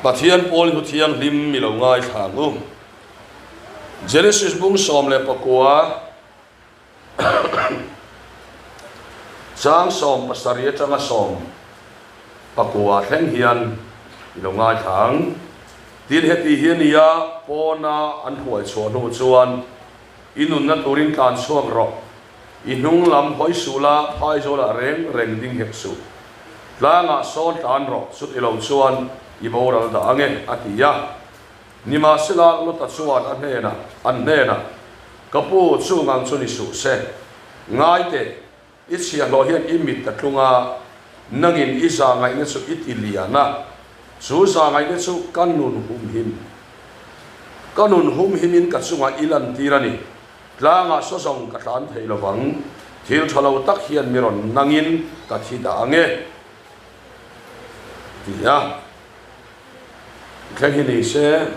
Pathian pawl hu thianghlim mi lo ngaithla ang u. Genesis bung 19 chang 17 atanga 19 thleng hian i lo ngaithla ang. Tin, heti hi a nia, pawna an hruai chhuah hnu chuan i nunna turin tlan chhuak rawh. I hnung lam hawi suh la, phaizawlah reng reng ding hek suh. Tlangah sawn tlan rawh, chuti lo chuan i boral dah ange, a ti a. Nimahsela, Lota chuan a hnenah, an hnenah, Ka pu, chung ang chu ni suh se. Ngai teh, i chhiahhlawh hian i mit a tlung a, nangin i za ngaihna chu i ti lian a, chu za ngaihna chu ka nun humhim, ka nun humhimin ka chungah i lantir a ni. Tlangah saw zawng ka tlan thei lovang, thil tha lo tak hian mi rawn nangin ka thi dah ang e, ti a. Thleng hi ni se,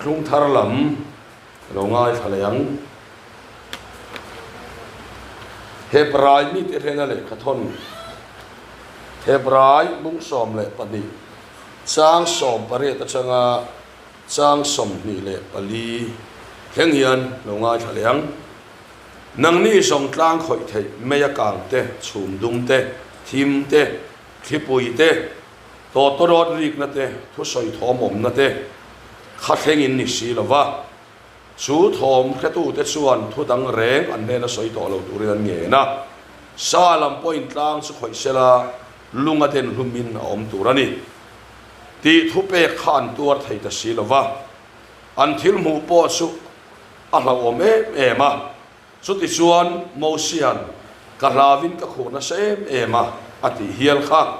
thlung thar lam ka lo ngaithla leh ang. Hebrai mite hrena lehkha thawn, Hebrai bung 12, chang 18 atanga Chang 24 thleng hian lo ngaithla leh ang. Nangni zawng tlang khawih theih mei a kang te, chhum dum te, thim te, thlipui te, tawtawrawt rikna te, thusawi thawm awmna te kha thleng in ni si lo va. Chu thawm hretute chuan thu dang reng an hnena sawi tawh lo turin an ngen a. Sa lam pawhin tlang chu khawih sela lung a den hlumin a awm tur a ni. Tih thupek kha an tuar thei ta si lo va, an thil hmuh pawh chu a hlauhawm em em a. Chutichuan Mosia'n, Ka hlauvin ka khuh nasa em em a, a tih hial kha.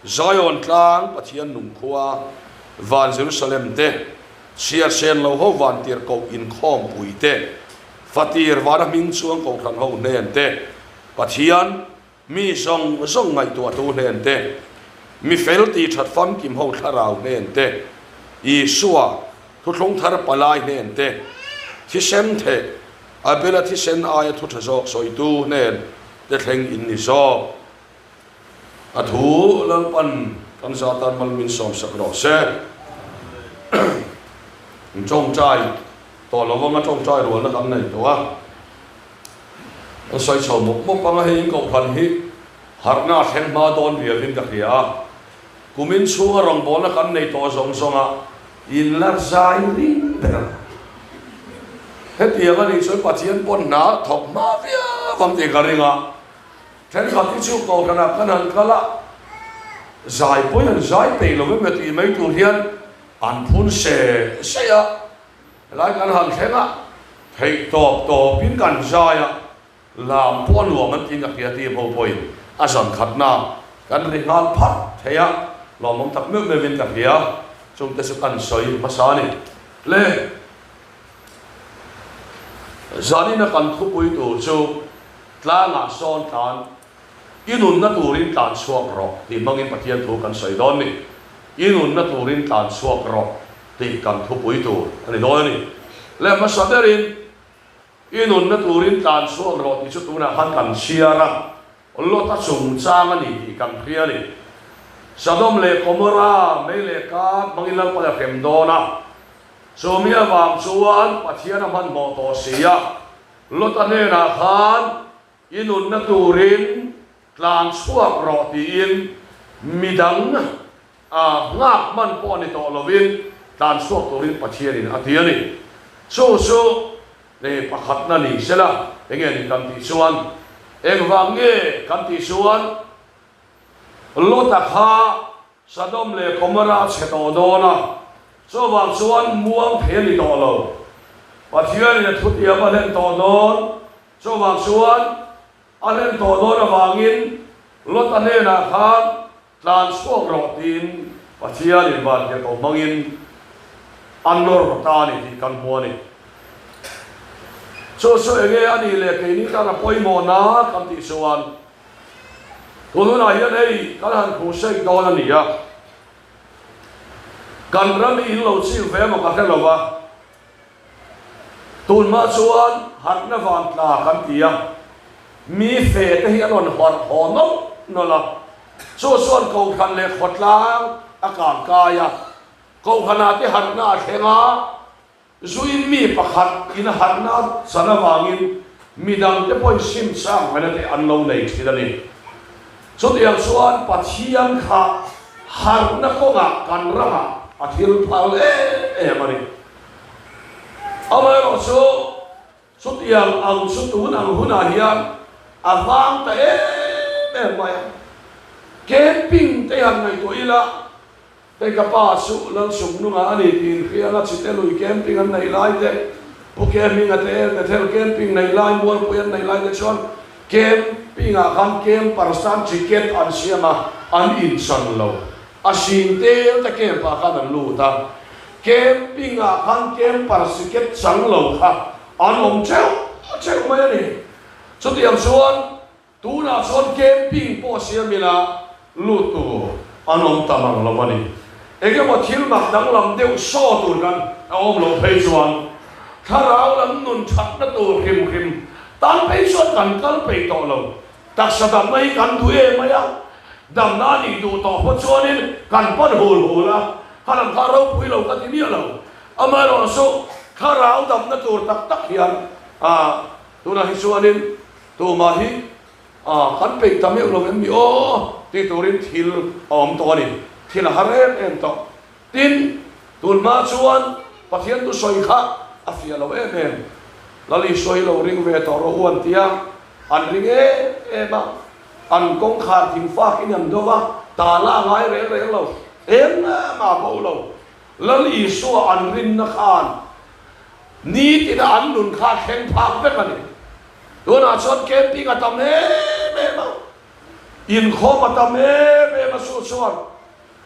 Zion tlang Pathian nung khua, van Jerusalem te, chhiar sen lo ho van tirhkoh inkhawmpui te, fatir vana hming chuang kohhran ho hnen te, Pathian, Mi zawng zawng ngaihtuahtu hnen te, mi fel tih that famkim ho thlarau hnen te, Isua, thuthlung thar palai hnen te, thisen theh, Abela thisen aia thu tha zawk sawitu hnen te thleng in ni zawk. A thu Lalpan kan zatan mal min sawmsak rawh se. Tawngtai tawh lo vanga tawngtai rualna kan nei tawh a. An sawi chho mawp mawp ang a, hei in kohhran hi harhna a thleng hma dawn riauin ka hria a, kumin chhunga rawngbawlna kan nei tawh zawng zawng a, in la zai ring ber ang. Hetiang a nih chuan Pathian pawn hna thawk hma viau ang tih ka ring a, thenkhat hi chu kohhranah kan han kal a, zai pawhin an zai peih lo emaw tih mai tur hian an phun se se a. Helai kan han thleng a, theih tawp tawpin kan zai a, lam pawh a nuam an tiin ka hria team ho pawhin a zan khatna kan ri nghal phat thei a, lawmawm tak meuh meuhin ka hria, chungte chu kan sawi hmasa a ni. Le zanina kan thupui tur chu tlangah sawn tlan i nunna turin tlan chhuak rawh tih hmangin Pathian thu kan sawi dawn ni. I nunna turin tlan chhuak rawh. Tih kan thupui tur a ni dawn a ni. Leh hmasa berin, I nunna turin tlan chhuak rawh tih chu tunah khan kan chhiar a, Lota chungchang a ni tih kan hria a ni. Sodom leh Gomorra mei leh kât hmangin Lalpan a hrem dawn a, chumi avang chuan Pathian a hmanhmawh tawh si a, Lota hnenah khan I nunna turin tlan chhuak rawh tiin midang a nghak hman pawh a ni tawh lovin tlan chhuak turin Pathianin a ti a ni. Chu chu nei pakhatna ni sela enge ni kan tih chuan engvang nge kan tih chuan Lota kha Sodom leh Gomorrah a chhe tawh dawn a, chuvang chuan muang thei a ni tawh lo. Pathianin a thutiam a hlen tawh dawn, chuvang chuan a hlen tawh dawn avangin Lota hnenah khan tlan chhuak rawh tiin Pathianin vantirhkoh hmangin a nawr ta a ni tih kan hmu a ni. Chu chu enge a nih leh keini tan a pawimawhna kan tih chuan Tun hunah hian hei kan han khuhsaih dawn a ni a, kan ram hi in lo chik ve emaw ka hre lo va, tun hma chuan harhna van tla kan ti a, mi fe te hi an rawn harh haw nawlh nawlh a, chu chuan kohhran leh khawtlang a kangkai a. Kohhranah te harhna a thleng a, zuin mi pakhat in harhna a chan avangin midang te pawhin sim chang hmaina te an lo nei thin a ni. Chutiang chuan Pathian kha harhna kawngah kan ramah a thil phal em em a ni. Amaherawhchu, Chutiang ang chu tun ang hunah hian a vang ta em em mai a. Camping te han ngaihtuah ila, hei ka pa chu Lalchuknunga a ni tiin Hrianga Chite lui camping an neih lai te, Pu Kehminga te Bethel camping neih lai, Mualpui an neih lai te chuan camping ah khan campers tan ticket an siam a, an inchan lo. A hring tel te camp ah khan an lut a. Camping ah khan camper siket chang lo kha an awm theuh theuh mai a ni. Chutiang chuan tunah chuan camping pawh siam ila lut tur an awm ta mang lo a ni. Engemaw thil mak danglam deuh saw tur kan a awm loh phei chuan thlarau lam nun thatna tur hrim hrim tan phei chuan kan kal peih tawh lo. Taksa damna hi kan duh em mai a, damna a nih duh tawh phawt chuanin kan pan hul hul a, khalam kha ropui lo ka ti miah lo. Amaherawhchu thlarau damna tur tak tak hian tunah hi chuanin tumah hi kan peih ta meuh lo em ni aw tih turin thil a awm tawh a ni, thil a har em em tawh. Tin, tun hma chuan Pathian thusawi kha a fiah lo em em. Lal Isua hi lo ring ve tawh rawh u an ti a, an ring em em a, an kawngkhar thing fakin an do va, tala a ngai reng reng lo, engmah a bo lo. Lal Isua an rinna khan nitina an nun kha a thleng phak vek a ni. Tunah chuan camping a tam em em a, inkhawm a tam em em a, chu chuan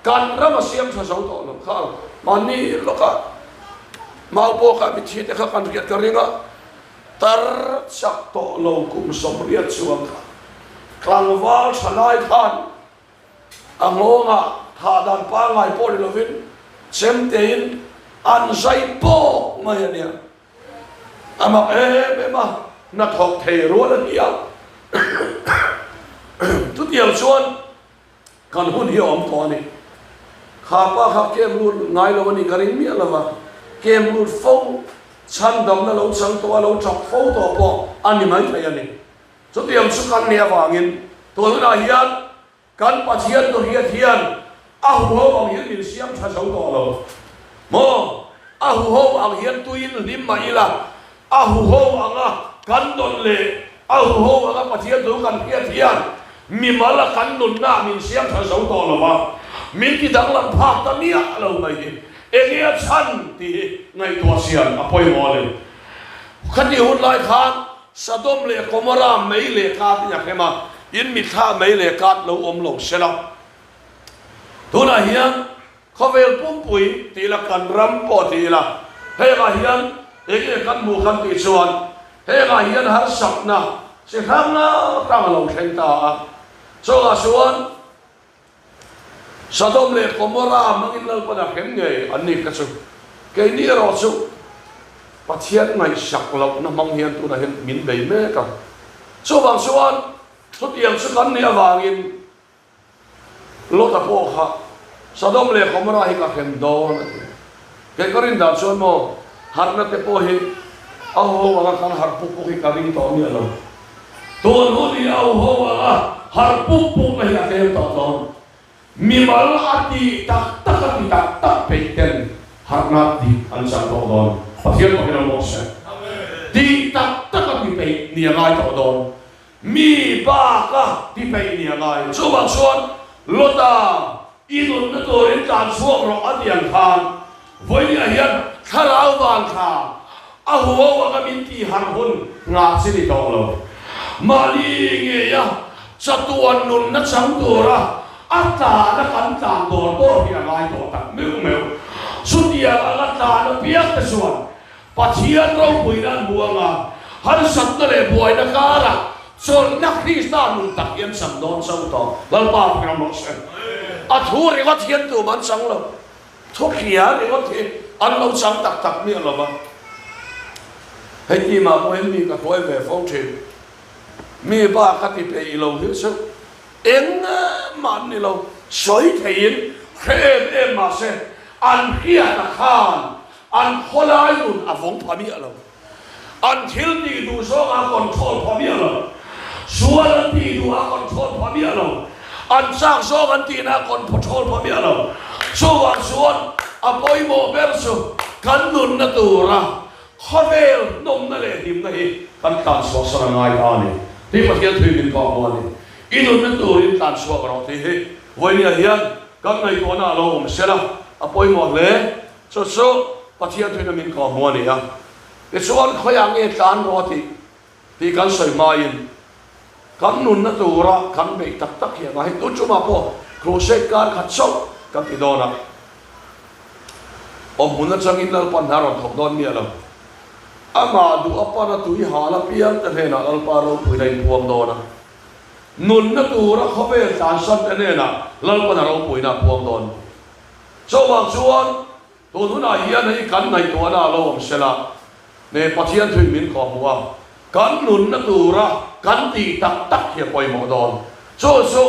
Kan ram a siam tha zo tawh lo kha mahni lawka mau pawh kha mitthi te kha kan riat ka ring a, tar chak tawh lo kum 80 chuang kha tlangval tha lai khan a nghawngah thah dan pangngai pawh ni lovin chemtein an zai pawk mai a nia. A mak em em a, hnathawk thei rual a ni a, chutiang chuan Kan hun hi a awm tawh a ni. Kha pa kha kem lut ngai lo a nih ka ring miah lo va, kem lut fo, chhandamna lo chang tawh a, lo tap fo tawh pawh a ni mai thei a ni. Chutiang chu kan nih avangin tun hunah hian kan Pathian Dawhriat hian a huho ang hian min siam tha zo tawh lo maw? A huho ang hian tuiin hlim mah ila, A huho anga kan dawn leh a huho anga Pathian thu kan hriat hian mimal a kan nunna min siam tha zo tawh lo va, min ti danglam phak ta miah lo mai hi enge a chhan tih hi ngaihtuah siam a pawimawh a ni. Khati hun lai khan Sodom leh Gomorrah mei leh kat in a hrem a, in mitthla mei leh kat lo awm lo sela. Tunah hian Khawvel pumpui ti ila kan ram pawh ti ila hengah hian eng nge kan hmuh kan tih chuan hengah hian harsatna chi hrang hrang a lo thleng ta a. Chungah chuan Sodom leh Gomorrah hmangin Lalpan a hrem ngei an ni kha chu keini erawh chu Pathian ngaihsak lohna hmang hian tunah hian min bei mek a. Chuvang chuan chutiang chu kan nih avangin Lota pawh kha Sodom leh Gomorrah hi ka hrem dawn a ti. Kei ka rin dan chuan maw harhna te pawh hi a ho anga kan harh puk puk hi ka ring tawh miah lo. Tun hun hi a ho anga harh puk puk na hi a tlem tawh dawn. Mimal a ti tak tak a ti tak tak peih ten harhna dik an chang tawh dawn. Pathian pawhin a mawh se. Ti tak tak a ti peih ni a ngai tawh dawn. Mi bak a ti peih ni a ngai. Chuvang chuan Lota i nunna turin tlan chhuak rawh a ti ang khan vawinia hian thlarau van thla a huho anga min tih harh hun nghah chi ni tawh lo. Mahni ngeia chatuan nunna chang tura a tlana kan tlan dawr dawr hi a ngai tawh tak meuh meuh. Chutiang anga tlan apiang te chuan Pathian ropuina an hmu anga, harsatna leh buaina karah chawlhna Krista nun tak hi an chang dawn chauh tawh. Lalpa hmel rawh se. A thu ringawt hian tum an chang lo. Thu hria ringawt hi an lo chang tak tak miah lo va. Hei timah pawh hian mi ka hruai ve fo thin. Mi bak a ti peih lo hi chu engmah an ni lo. Sawi theiin hre em em mah se. An hriata khan an khawlai nun a vawng pha miah lo. An thil tih duh zawng a control pha miah lo. Sual an tih duh a control pha miah lo. An chak zawng an tihna a control pha miah lo. Chuvang chuan a pawimawh ber chu kan nunna tura khawvel nawmna leh hlimna hi kan tlanchhuah san a ngai ta a ni tih Pathian thui min kawh hmu a ni. I nunna turin tlanchhuak rawh tih hi vawinia hian kan ngaihtuahna a lo awm sela a pawimawh hle. Chu chu Pathian thuina min kawh hmu a ni a. Tichuan khawiah nge tlan rawh tih tih kan sawi hmain kan nunna tura kan beih tak tak hi a ngai. Hei tun chungah pawh crusade kar khat chauh kan ti dawn a, awmhmun atangin Lalpan hna rawn thawk dawn miah lo. Amah duh a pana tui hal apiang te hnenah Lalpa ropuina inpuang dawn a, nunna tura khawvel tlansan te hnenah Lalpan a ropuina a puang dawn. Chuvang chuan Tun hunah hian hei kan ngaihtuahna a lo awm sela, ne Pathian thuin min kawhhmuh a, kan nunna tura kan tih tak tak hi a pawimawh dawn. Chu chu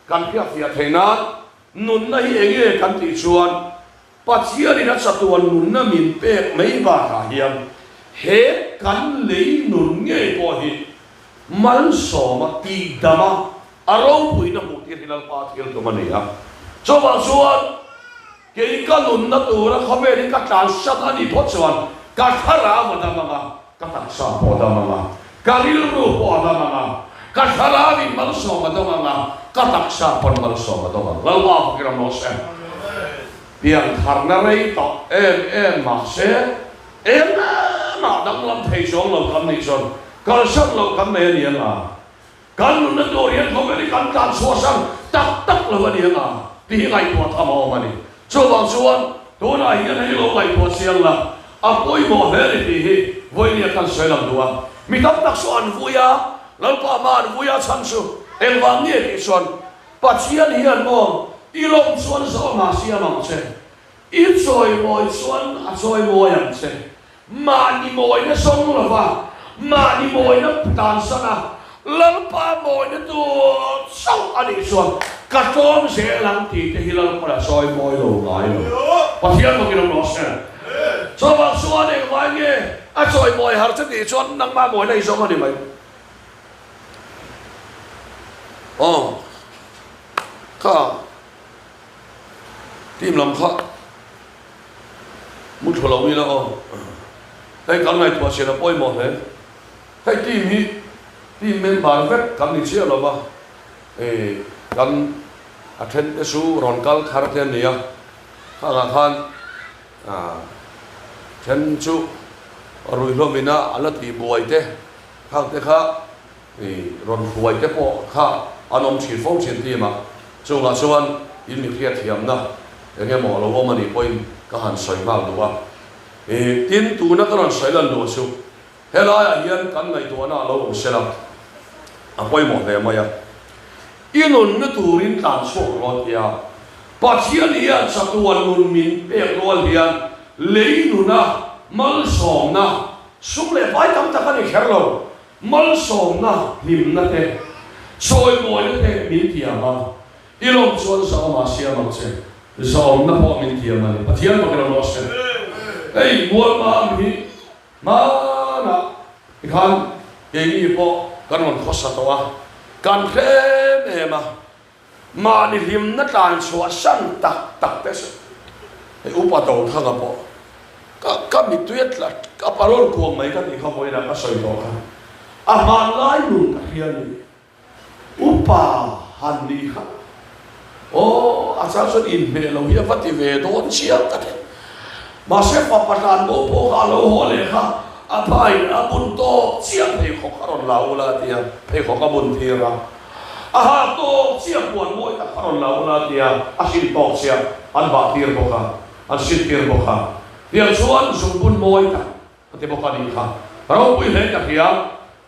kan hriatfiah theih nan nunna hi eng nge kan tih chuan Pathianin a chatuan nunna min pek mai bakah hian he kan lei nun ngei pawh hi malsawma tihdama a ropuina hmuhtir hi Lalpa thil tum a ni a. Chuvang chuan Kei ka nunna tura khawvel hi ka tlan sat a nih phawt chuan ka thlarau a dam ang a, ka taksa pawh a dam ang a, ka rilru pawh a dam ang a, ka thlarauin malsawm a dawng ang a, ka taksa pawn malsawm a dawng ang. Lalpa fakin ram rawh se. Piantharna rei tawh em em mahse engmah danglam thei chuang lo kan nih chuan kalsan loh kan nei a ni ang a. Kan nunna tur hian khawvel hi kan tlan chhuahsan tak tak lo a ni ang a tih hi ngaihtuah tham a awm a ni. Chuvang chuan tunah hian hei lo ngaihtuah chiang la, a pawimawh hle a ni tih hi vawinia kan sawi lang duh a. Mi tam tak chu an vui a, Lalpa hma an vui a chhan chu engvang nge tih chuan Pathian hian maw i lawm chuan zawhna siam ang che, i chawimawi chuan a chawimawi ang che. Mahni mawina zawng lova, mahni mawina tansan a, Lalpa mawina tur chauh a nih chuan ka tlawm zel ang tih te hi Lalpa a sawi mawi lo ngai lo. Pathian bawkin awm rawh se. Chuvang chuan engvai nge a chawi mawi har che tih chuan nangmah mawina i zawng a ni mai. Aw kha team lam kha. Mu tha lo ila aw. Hei kan ngaihtuah chian a pawimawh hle. Hei team hi team member vek kan ni chiah lo va, eh kan a then te chu rawn kal thar te an ni a, khangah khan ah then chu ruihhlawm ina a la tih buai te khang te kha I rawn hruai te pawh kha an awm thin fo thin team ah. Chungah chuan in mi hriatthiamna eng emaw a lo awm a nih pawhin ka han sawi nghal duh a. I tin tuna ka rawn sawi lan duh chu helaiah hian kan ngaihtuahna a lo awm sela a pawimawh hle mai a. I nunna turin tlan chhuak rawh tia Pathian hian chatuan nun min pek rual hian lei nuna malsawmna sum leh pai tam tak a ni kher lo. Malsawmna, hlimna te, chawimawina te min tiam a, i lawm chuan zahawmah siam ang che. Zahawmna pawh min tiam a ni. Pathian bawkin a rawh se. Hei Mualmam hi hmanah tikhan keini pawh kan rawn khawsa tawh a, kan hre em em a. Mahni hlimna tlan chhuah san tak tak te chu hei upa Dothanga pawh ka ka mittui a tla ka parawl kuang mai ka tih kha vawiinah ka sawi tawh kha a hmanlai nun ka hria a ni. Upa han nih kha aw a chang chuan inhmeh lo hi a va ti ve dawn chiang ka ti. Mahse fapa tlan bo pawh kha a lo haw leh kha a pain a bun tawk chiah pheikhawk a rawn la ula a ti a, pheikhawk a bun tir a. A ha tawk chiah puan mawi tak a rawn la ula tia a hrin tawk chiah an bah tir bawk a, an hrin tir bawk a. Tiang chuan zungbun mawi tak a ti bawk a nih kha. Ropui hle ka hria.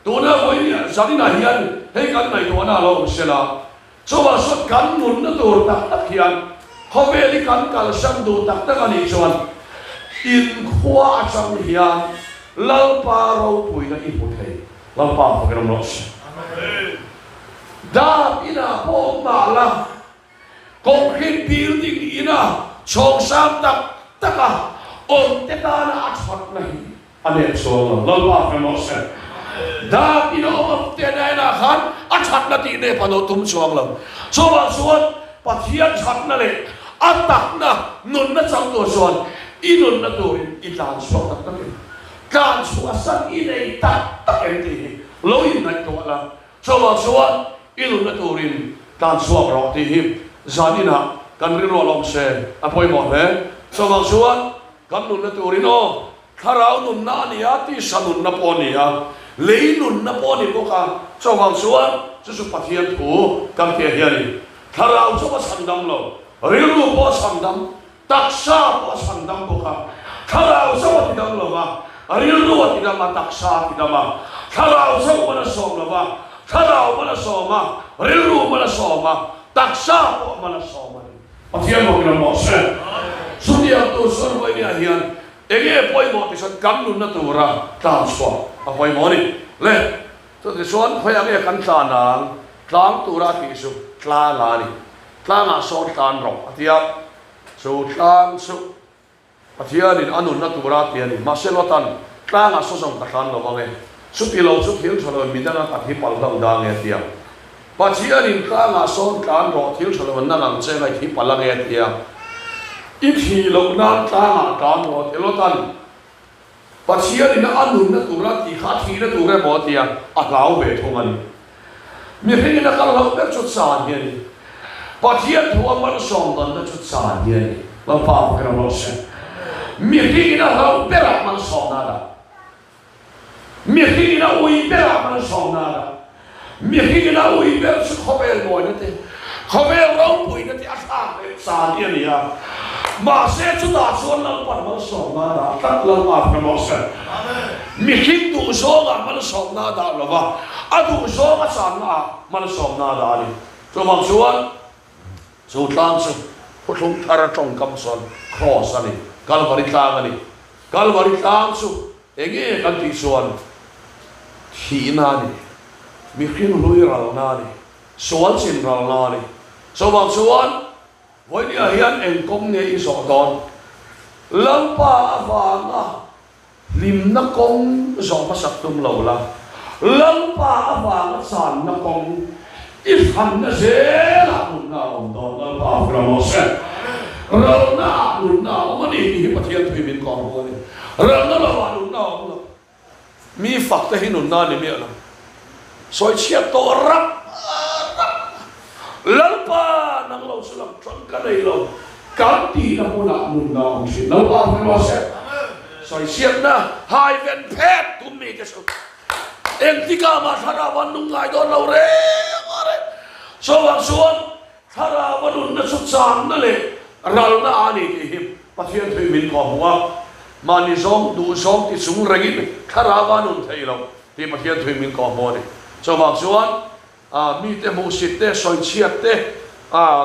Tuna vawiin zaninah hian hei kan ngaihtuahna a lo awm sela, chuvang chuan kan nunna tur tak tak hian khawvel hi kan kalsan duh tak tak a nih chuan inkhua atang hian Lalpa ropuina i hmu thei. Lalpa fakin awm rawh se. Dam inah pawh mah la, concrete building inah. Chhawng sang tak taka awmte tana a thatna hi a nep chuang lo. Lalpa hre rawh se. Dan ina awm ang te hnenah khan a thatna tih nep a lo tum chuang lo. Chuvang chuan Pathian thatna leh a takna nunna chang tur chuan i nunna turin i tlan chhuak tak tak em? Tlan chhuah san i nei tak tak em tih hi lo inngaihtuah la. Chuvang chuan i nunna turin tlan chhuak rawh tih hi zan inah kan rilruah lawm se a pawimawh hle. Chuvang chuan kan nunna turin aw, thlarau nunna a ni a, tisa nunna pawh a ni a, lei nunna pawh a ni bawk a. Chuvang chuan chu chu Pathian thu kan tih hi a ni. Thlarau chu a chhandam lo, rilru pawh a chhandam. Taksa pawh a chhan dam bawk a, thlarau chauh a ti dam lo va, rilru a ti dam a, taksa a ti dam a, thlarau chauh man a sawm lo va, thlarau man a sawm a, rilru man a sawm a, taksa pawh man a sawm a ni. Pathian bawkin a mawh se. Chutiang tur chuan vawinia hian enge pawimawh ti chuan kan nunna tura tlan chhuah a pawimawh a ni. Le, chuti chuan khawiah nge kan tlan ang? Tlang tura a tih chu tlanga a ni. Tlangah sawn tlan rawh a ti a, chu tlang chu Pathianin a nunna tura a ti a ni. Mahse Lotan, Tlangah saw zawng ka tlan lo ang e, chuti lo chu thil tha lo midang a ka thi palh hlauh dang e a ti a. Pathianin tlangah sawn tlan rawh, thil tha lo an nang ang che ngai thi palh ang e a ti a. I thih loh nan tlangah tlan rawh a ti. Lotan, Pathianin a nunna tur a tih kha a thihna tur emaw a tia a hlau ve thung a ni. Mihringin a kal hlauh ber chu chan hi a ni. Pathian thu a malsawm danna chu chan hi a ni. Lalpa fakin a rawh se. Mihringin a hlauh berah malsawmna a dah. Mihringin a ui berah malsawmna a dah. Mihringin a ui ber chu khawvel mawina te, khawvel ropuina te a thlak leh chan hi a ni a. Mahse chutah chuan Lalpan malsawmna a dah tlat, Lalpa hre rawh se. Mihring duhzawngah malsawmna a dah lo va, a duhzawng a channaah malsawmna a dah a ni. Chuvang chuan chu tlang chu Thuthlung Thar tawngkam chuan Kraws a ni, Kalvari tlang a ni. Kalvari tlang chu Enge kan tih chuan thihna a ni, mihring hlui ralna a ni, sual chin ralna a ni. Chuvang chuan vawinia hian eng kawng nge i zawh dawn? Lalpa avanga hlimna kawng zawh hmasak tum lo la, Lalpa avanga channa kawng i hranna zelah nunna a awm dawn. Lalpa a hre rawh se. Ralna ah nunna a awm a ni tih hi Pathian thui min kawm hu a ni. Ralna lovah nunna a awm lo. Mi fak te hi nunna a ni miah lo. Sawi chhiat tawh rap rap. Lalpa nang lo chu lam ṭang ka nei lo. Kan tihna hmunah nunna a awm ṭhin. Lalpa a hre rawh se. Sawi chhiatna hai ven phet tum mi te chu engtikah mah thlarau an nung ngai dawn lo reng a reng. Chuvang chuan Thlarau a nunna chu channa leh ralna a ni tih hi Pathian thui min kawh hmu a, mahni zawng duh zawng ti chung rengin thlarau a nun thei lo tih Pathian thui min kawh hmu a ni. Chuvang chuan mite hmuhsit te, sawichhiat te,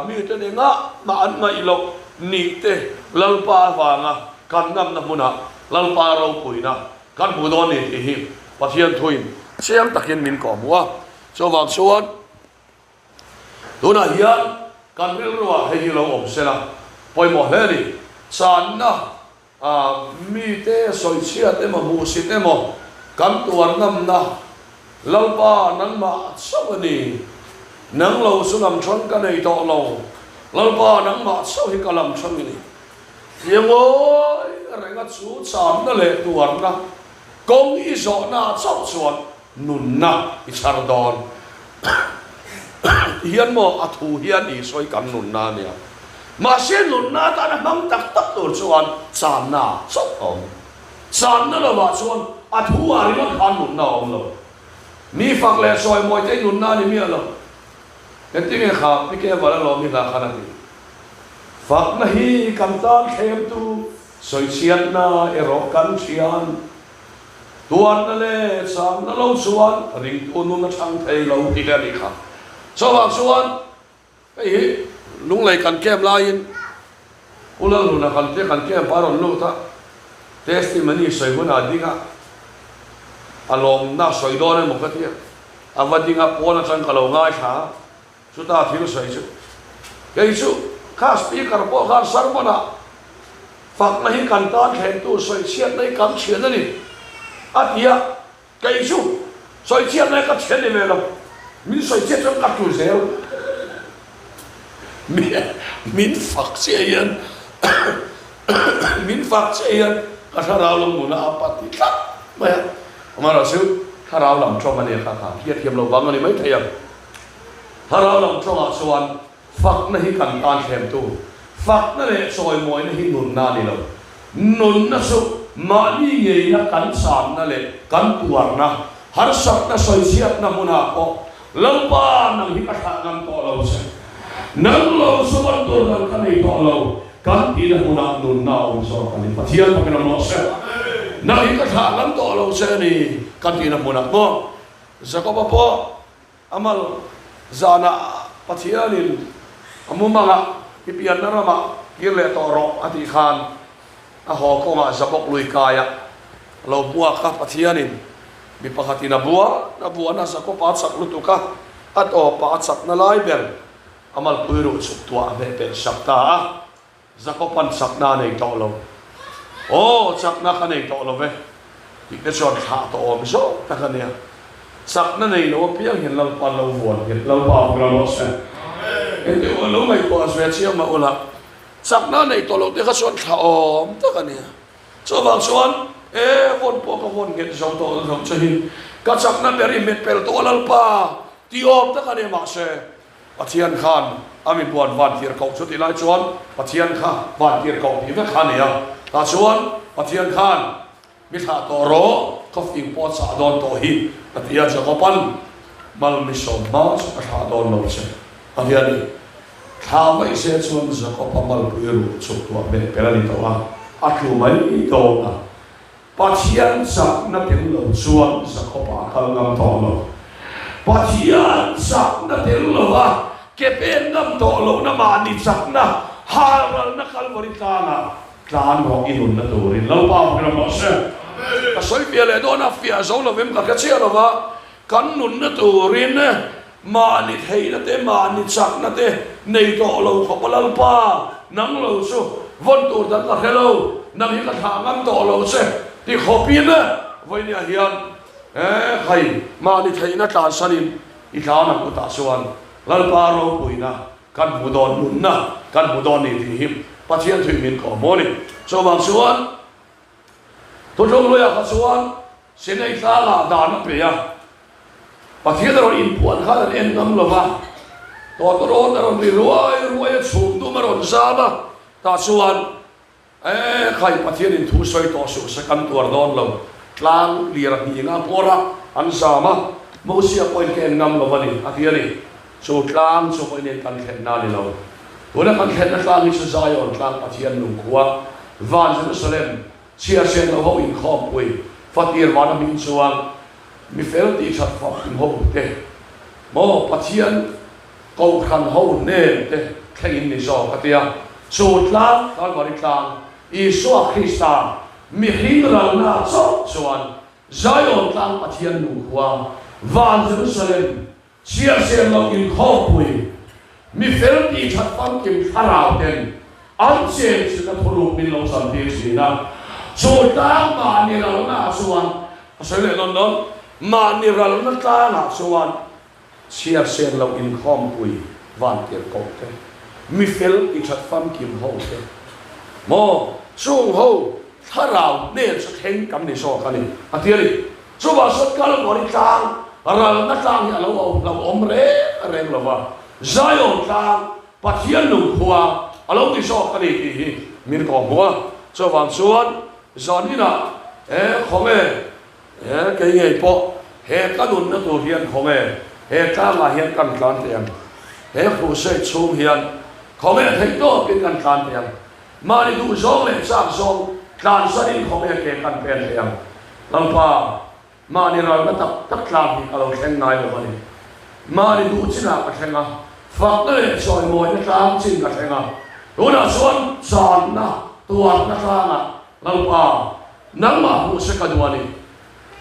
mite nen ngah mah an ngaih loh nih te Lalpa avanga kan ngamna hmunah Lalpa ropuina kan hmu dawn ni tih hi Pathian thuin chiang takin min kawh hmu a. Chuvang chuan. Tunah hian kan rilruah hei hi lo awm se la, pawimawh hle a ni. Channa mite sawichhiat emaw hmuhsit emaw kan tuar ngamna Lalpa nangmah chauh a ni. Nang lo chu lam hrang ka nei tawh lo. Lalpa nangmah chauh hi ka lam hrang i ni. Tiangawi renga chu channa leh tuarna kawng i zawhna chauh chuan Nunna i chhar dawn ti hian maw a thu hian Isua hi kan nunna a nia. Mahse nunna atana hmang tak tak tur chuan channa chauh a awm. Channa lovah chuan a thu ah ringawt khan nunna a awm lo. Mi fak leh sawi mawi te hi nunna a ni miah lo. Engtinge kha Pi Keval a lawm hi hla khan a ti. Fakna hi kan tan thlemtu sawichhiatna erawh kan thian. Tuarna leh changna lo chuan ringtu nun a chhang thei lo tih te a nih kha. Chuvang chuan hei hi Lunglei kan camp laiin Pu Lalhluna kan tia kan camp a rawn lut a, testimony sawi hunah a ding a, a lawmna sawi dawn emaw ka tia, a va ding a, pawn atang ka lo ngaithla a, Chuta thil sawi chu kei chu Kha Speaker pawh khan sermon-ah fakna hi kan tan thlentu sawichhiatna hi kan thian a ni a ti a, kei chu sawichhiatna hi ka thian ni ve lo, min sawichhiat chuan ka tlu zel. Min fak chiah hian min fak chiah hian ka thlarau lam nuna a pati tlat mai a, amaherawhchu thlarau lam tawng a nia kha kha hriatthiam lo vang a ni maithei ang. Thlarau lam tawngah chuan Fakna hi kan tan thlemtu, fakna leh chawimawina hi nunna a ni lo. Nunna chu mahni ngeina kan channa leh kan tuarna, harsatna sawichhiatna hmunah pawh Lalpa nang hi ka thlah ngam tawh lo che, nang lo chu ban tur dang ka nei tawh lo kan tihna hmunah nunna a awm zawk a ni. Pathian fakin awm rawh se. Nang hi ka thlah ngam tawh lo che a ni kan tihna hmunah maw? Jakoba pawh A mal zanah Pathianin a mumangah i pianna ramah kir leh tawh rawh a tih khan a haw kawngah Zabawk lui kaiah a lo hmuak a, Pathianin mi pakhatin a buan a buan a, Jakob-a a chak lutuk a, a tawpah a chakna lai ber a malpui ruh chuk tuah a hmeh pelh sak ta a. Jakoban chakna a nei tawh lo. Aw, chakna ka nei tawh lo ve tih te chuan thlah tawh awm zawk tak a nia. Chakna nei lo apiang hian Lalpa lo vuan nghet Lalpa vek lo rawh se. Engti u lo ngaihtuah ve chiang mah ula, chakna nei tawh lo te kha chuan thlah awm tak a nia. Chuvang chuan, e, vawn pawh ka vawn nghet zo tawh lo che hi, ka chakna ber i hmet pel tawh a Lalpa tih awm tak a nia mahse, Pathian khan a mi buan van tir koh chu tih lai chuan Pathian kha van tir koh tih vek kha a ni a. Tah chuan Pathian khan mi thlah tawh rawh, ka fing pawh a chah dawn tawh hi a ti a, Jakoban mal mi sawm hma chu ka thlah dawn lo che a ti a ni. Thlah vaih se chuan Jakoba malpui ruh chuk tuah hmeh pel a ni tawh a, a tlu mai dawn a. Pathian chakna tel lo chuan Jakob-a a kal ngam tawh lo. Pathian chakna tel lova ke pen ngam tawh lohna mahni chakna halralna Kalvari tlangah tlan rawh i nunna turin Lalpa hmel rawh se. Ka sawi fiah leh dawn a, fiah zo lovin ka hre chiah lova, kan nunna turin Mahni theihna te, mahni chakna te nei tawh lo khawp a Lalpa, nang lo chu vawn tur dang ka hre lo, nang hi ka thlah ngam tawh lo che ti khawpin vawinia hian he khai mahni theihna tlansanin i tlan ang kutah chuan Lalpa ropuina kan hmu dawn, nunna kan hmu dawn ni tih hi Pathian thuih min kawh maw ni. Chuvang chuan Thuthlung hluiah kha chuan Sinai tlangah dan a pe a, Pathian a rawn inpuan khan an en ngam lo va, tawtawrawn a rawn ri ruai ruai a, chhum dum a rawn zam a, tah chuan, E khai, Pathianin thu sawi tawh suh se kan tuar dawn lo, tlang lir a hnih nga pawr a, an zam a, Mosia pawhin ka en ngam lo a ni, a ti a ni. Chu tlang chu vawiin kan thlenna a ni lo. Tuna kan thlenna tlang hi chu Zion tlang Pathian nungkhua, Van Jerusalem, Chhiarsian lo ho inkhawmpui fatir vana hming chuan mi fel tih that fak in ho te maw Pathian kohhran ho hnen te thleng in ni zawk a tia. Chu tlang Kalvari tlang Isua Krista mihring ralna chauh chuan Zion tlang Pathian nungkhua van Jerusalem Chhiarsian loh inkhawmpui, mi fel tih that famkim thlarau ten an chen chilhna thuruk min lo chantir thin a. Chu tlang mahni ralna ah chuan, a sawi leh nawn nawn, mahni ralna tlangah chuan chhiarsian loh inkhawmpui vantir koh te, mi fel tih that famkim ho te maw chung ho thlarau hnen chu thleng kan ni zawk a ni, a ti a ni. Chuvah chuan Kalvari tlang, ralna tlang hi a lo lo awm reng reng lo va, Zion tlang, Pathian lungkhua a lo ti zawk a ni tih hi min kawhhmuh a. Chuvang chuan zaninah he khawnge, he kei ngei pawh he ka nunna tur hian khawnge he tlangah hian kan tlan teh ang, he crusade chhung hian khawnge theihtawpin kan tlan teh ang, mahni duhzawng leh chak zawng tlansanin khawnge ke kan pen teh ang. Lalpa, mahni ralna tak tak tlang hi ka lo thleng ngai lo a ni. Mahni duh chinah ka thleng a, fakna leh chawimawina tlang chin ka thleng a. Tunah chuan channa, tuarna tlangah, Lalpa, nangmah hmuh se ka duh a ni.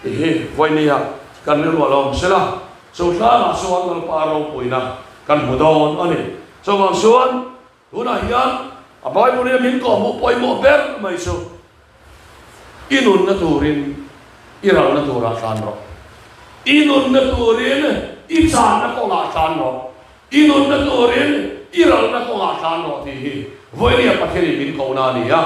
Tih hi vawinia kan rilru a lo awm sela, chu tlangah chuan Lalpa ropuina kan hmu dawn a ni. Chuvang chuan. Tunah hian a Bible in a min kawhhmuh pawimawh ber mai chu i nunna turin i ralna turah tlan rawh. I nunna turin i channa kawngah tlan rawh. I nunna turin i ralna kawngah tlan rawh tih hi vawinia Pathianin min kohna a ni a.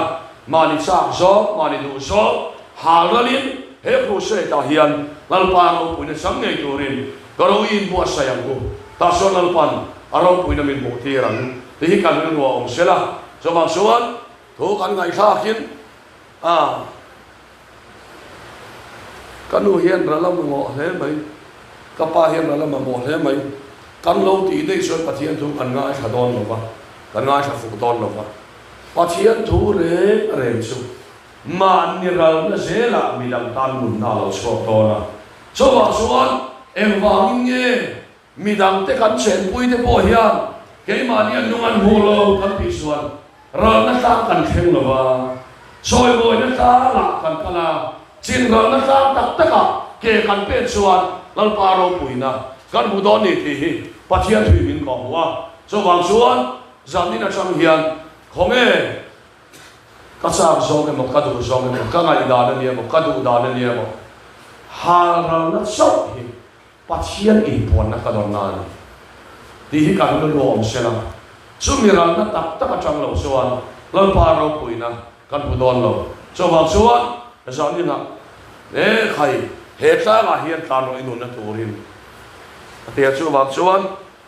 Mahni chak zawk, mahni duh zawk hal ralin he crusade-ah hian Lalpa ropuina chang ngei turin ka ro i inbuatsaih ang u. Tah chuan Lalpan a ropuina min hmuh tir ang tih hi kan rilru a awm sel a. Chuvang chuan thu kan ngaihthlakin a. Ka nu hian ral a mamawh hle mai, ka pa hian ral a mamawh hle mai. Kan lo tih daih chuan Pathian thu kan ngaithla dawn lo va, kan ngaithla fuh dawn lo va. Pathian thu reng reng chu mahni ralna zelah midang tan nunna a lo chhuak dawn a. Chuvang chuan engvangin nge Midangte kan chenpuite pawh hian keimahni an nung an hmuh lo kan tih chuan ralna tlang kan thleng lo va, chawimawina tlangah kan kal a, chin ralna tlang tak takah ke kan pen chuan Lalpa ropuina kan hmu dawn ni tih hi Pathian thui min kawhhmuh a. Chuvang chuan zanin atang hian khawnge ka chak zawng emaw, ka duh zawng emaw, ka ngaihdan a ni emaw, ka duh dan a ni emaw, hal ralna chauh hi Pathian inpuanna ka dawn a ni tih hi kan rilru awm sela, chumi ralna tak tak atang lo chuan Lalpa ropuina kan hmu dawn lo. Chuvang chuan zaninah e khai he tlangah hian tlan rawh i nunna turin a ti a, chuvang chuan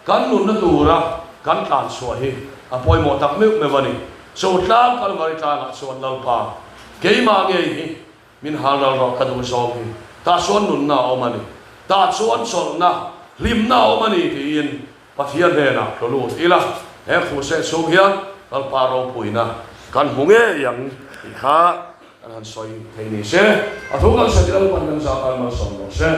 kan nunna tura kan tlan chhuah hi a pawimawh tak meuh meuh a ni. Chu tlang Kalvari tlangah chuan Lalpa keimah ngei hi Min hal ral rawh ka duh zawng hi. Tah chuan nunna a awm a ni. Tah chuan chawlhna, hlimna a awm a ni tiin Pathian hnenah tlu lut ila, he Kruse chhung hian Lalpa ropuina kan hmu ngei ang tih kha kan han sawi thei ni se. A thu kan sawi Lalpan kan zah tan malsawm rawh se.